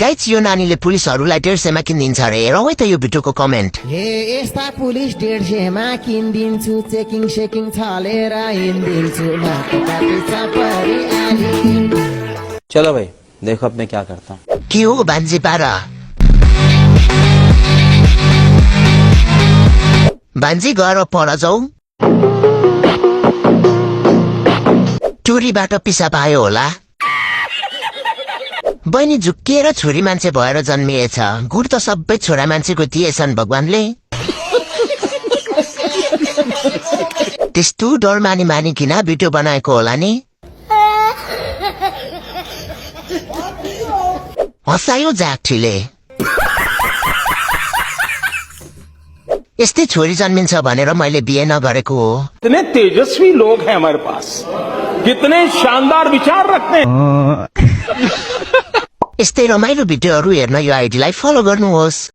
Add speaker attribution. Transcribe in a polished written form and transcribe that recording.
Speaker 1: Guys यो नानीले पुलिसहरूलाई 150 किनिदिन्छ अरे। हेरौँ है त यो भिडियोको कमेन्ट।
Speaker 2: हे यस्ता पुलिस 150 किनिदिन्छु, चेकिङ सेकिङ छलेर हिँडिदिन्छु,
Speaker 3: चलो भाई देखो अब मैं क्या करता हूँ।
Speaker 1: के हो भान्जी पारा? भान्जी गएर पर जाऊ। टुरीबाट पिसाब आयो होला। बहिनी झुक्किएर छोरी मान्छे भएर जन्मिएछ। गुण त सबै छोरा मान्छेको दिएछन् भगवानले। त्यस्तो डर मानिकिन भिडियो बनाएको होला नि। हँसायो जाठीले। यस्तै छोरी जन्मिन्छ भनेर मैले बिहे नगरेको हो।
Speaker 4: कितने तेजस्वी लोग हैं हमारे पास, कितने शानदार विचार रखते हैं।
Speaker 1: यस्तै रमाइलो भिडियोहरू हेर्न यो आइडीलाई फलो गर्नुहोस्।